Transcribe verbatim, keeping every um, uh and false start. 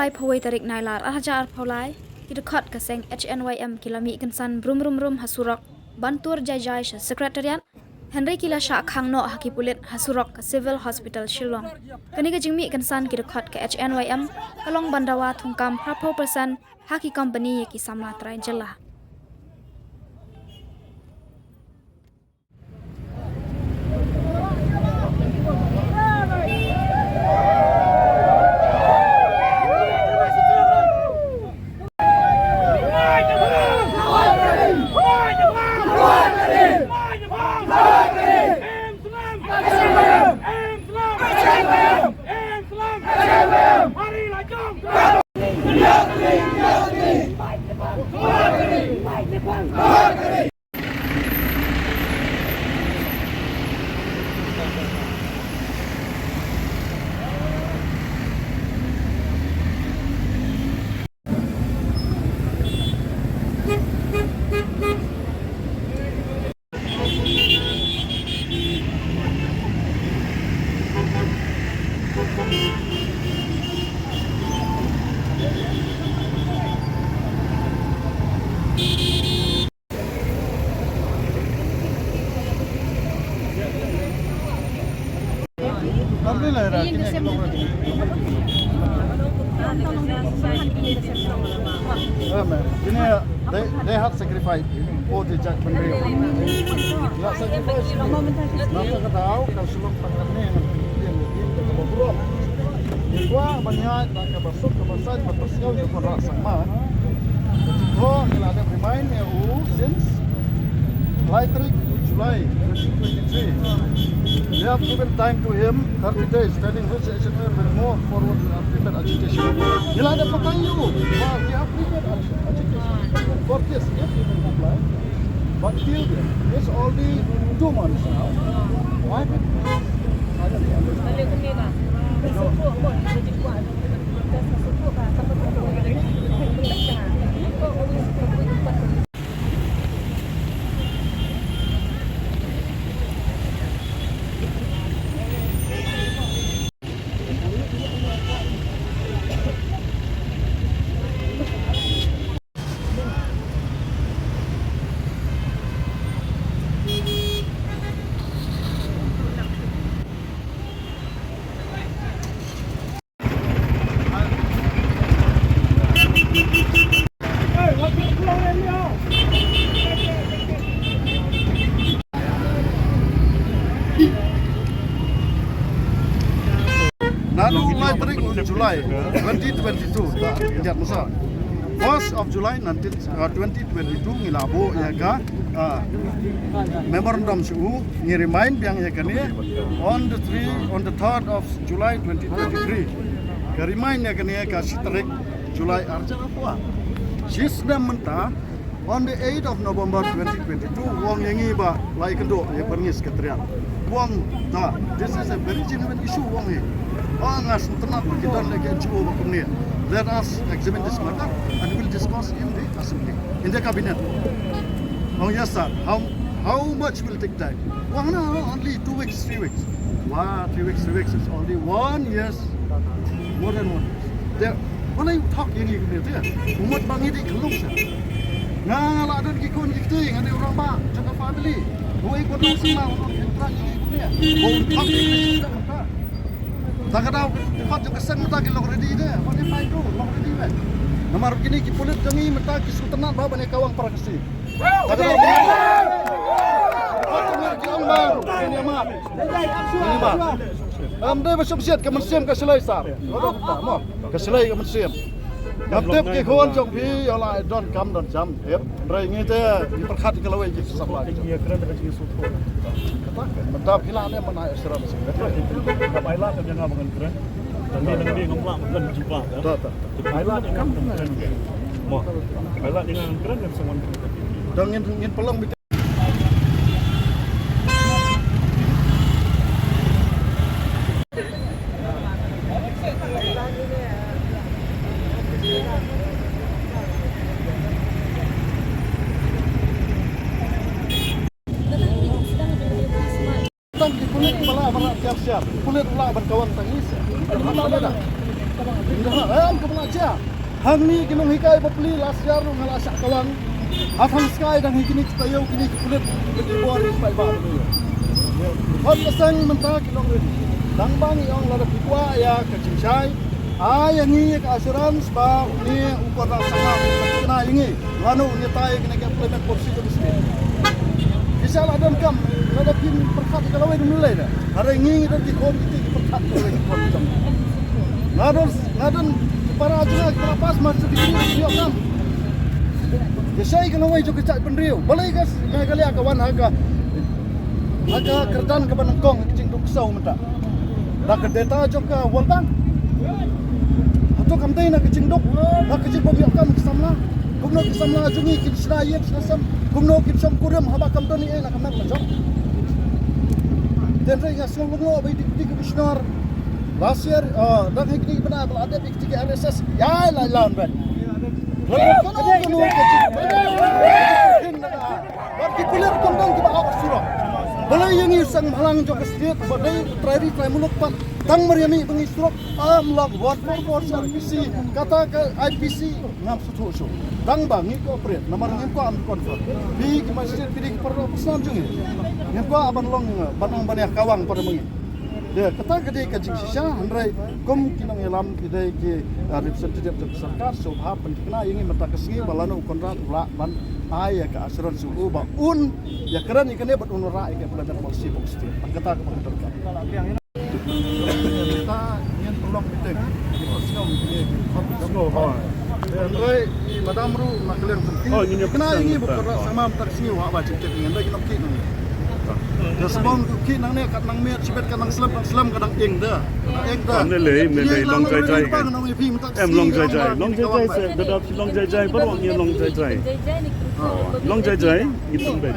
Laiphew wei tarik Nailar ar hajar arphew lai, ki dkhot ka seng H N Y M ki la mih kynsan brum brum brum ha surok ban tur jai jai sha Secretariat, hynrei ki la shah khang noh ha ki pulit ha surok ka Civil Hospital Shillong. Kane ka jingmih kynsan ki dkhot ka H N Y M ka long ban dawa thungkam phraphew percent ha ki kompani ïa ki samla trai jylla. They, they had sacrifice for the judgment day. La sacrifice. Nata ka daw ka Shillong pang kane ngan pyntieng ïa ka ba burom. Ïa kwah ban ïaid da ka ba suk ka ba sait ba pyrshah ïa ka ba sangma. Ko ngi la dep remind ïa u since lai tarik July twenty twenty-three. We have given time to him thirty days, telling which action will be more forward with our prepared agitation. Ngi la dep batai ïa u ba we have prepared agitation for this if he will comply. But till then, it's already two months now. Why did I don't understand. Naduh lai tarik July twenty twenty-two, ta, ïa, masa. First of July nineteen, uh, twenty twenty-two ngi la buh ïa ka, uh, memorandum sha u, ngi remind biang ïa kane on the three, on the third of July twenty twenty-three. Ka remind ïa kane ka shi tarik July ar hajar arphew. Shi snem mynta, on the eighth of November twenty twenty-two, u ong ïa ngi ba la ïakynduh ïa Burmese Secretariat. U ong da, this is a very genuine issue, u ong hi. Nga sngewtynnat ba ki don la ki N G O ba kumne. Let us examine this matter and we'll discuss in the assembly, in the cabinet. U ong, yes sir, how, how much will take time? U ong, no, no, only two weeks, three weeks. Wah, three weeks, three weeks is only one year's, more than one year. Te, balei u thok ïa ngi kumne te? U mut ba ngi dei khyllung sha. Nga, nga la don ki khun ki kti, nga dei u rangbah jong ka family. Uei u don sngewbha u don kynrad ïa ngi kumne? Ba u thok ïa ngi kumne. Ta ka daw, ka khot jong ka seng mynta ki long ready te. Wat ïa phai tu, long ready te. Namar kine ki pulit jong ngi mynta ki sngewtynnat ba ban ïa kawang para Khasi. Ta ka daw, ki ong ba, kine ma. Kine ma. Am dei ba sumsiat ka mynsiem ka shlei sar. Ka shlei ka mynsiem. Ngam tip ki khun jong phi ïa la don kam don jam tip. Hynrei ngi te ngi pyrkhat ka lawei ki sap la. Mynta phi la ne mana asram sing. Ka bai la ka janga ba ngan kren. Nang ni nang ni ngam la ngan jumpa. Ta ta. Bai la ka janga ba ngan kren. Mo. Bai la ka janga ngan kren ngan sngewbha. Dang ngin ngin pynlong. Tang ki pulit ba la, ba la tiar siar. Pulit ba la ban kawang tang ïa siar. Ynda ha em ka bla jia. Hangne ki nonghikai bapli last year ruh nga la shah kawang. Ha thang skai dang hi kine ki taïew kine ki pulit ki bor ki paidbah. Hot ka seng mynta ki long ready. Tang ba ngi ong lada phi kwah ïa ka jingshai, ai ïa ngi ka assurance ba une u Conrad Sangma u kena ïa ngi. Lano ngi tai kine ki employment policy jong state. Ki sa la donkam, lada phin pyrkhat ka lawei dum lei da. Hare ngi ngi don ki khon kiti ki pyrkhat ka lawei ki khon jong. Nga don, nga don ki para jong nga ki para pass master degree ki ïoh kam. Ki shai ka lawei jong ka jaitbynriew. Balei ka Meghalaya ka wan ha ka, ha ka kyrdan kaba nyngkong ha ka jingduk ksew mynta. Da ka data jong ka World Bank. Hato kam dei na ka jingduk, na ka jingbym ïoh kam ki samla. Kumno ki samla jong ngi kin shna ïing shna sem. Kumno kin shong kurim haba kam don ei ei na ka met la jong. Hynrei nga sngew lyngngoh ba i Deputy Commissioner last year, ah, dang ha kine ki bnai ba la dep i kti ki R S S. Ïa la lan ban. Kano kano ka jing. Bad ki pulir kongkong kiba hap surok. Balei ïa ngi seng bhalang jong ka state ba dei trai ri trai muluk pat tang mar ïa ngi ba ngi surok. Am long one four four R P C, kata ka I P C ngam sngewthuh shuh. Tang ba ngi cooperate namar ngim kwah am confront. Phi ki magistrate phi dei ki para snam jong ngi. Ngim kwah ban long ban ong ban ïa kawang para ma ngi. Te kata ka dei ka jingshisha, hynrei kum ki nongïalam ki dei ki, ah, representative jong ka sorkar, sngewbha pynthikna ïa ngi mynta ka sngi ba lano u Conrad u lah ban ai ïa ka assurance u ba un ïakren ïa kane bad un rah ïa ka employment policy ba u state. Tang kata kaba ngi donkar. Mynta ngin pynlong meeting. Ngin pynlong meeting. Hynrei i madam ruh na ka liang jong ki. Oh, ngin ïa pynlong meeting. Kena ïa ngi ba u Conrad Sangma mynta ka sngi u hap ba jingtip ngi, hynrei ngin ym khih nangne. Te sbon u khih nangne kat nang miet shibit kat nang slem, nang slem ka dang ing da. Ka dang ing da. Ym lei lei, ym lei lei, long jai jai. Em, long jai jai. Long jai jai se, da da long jai jai, baroh ngi long jai jai. Long jai jai, ngi pynbeit.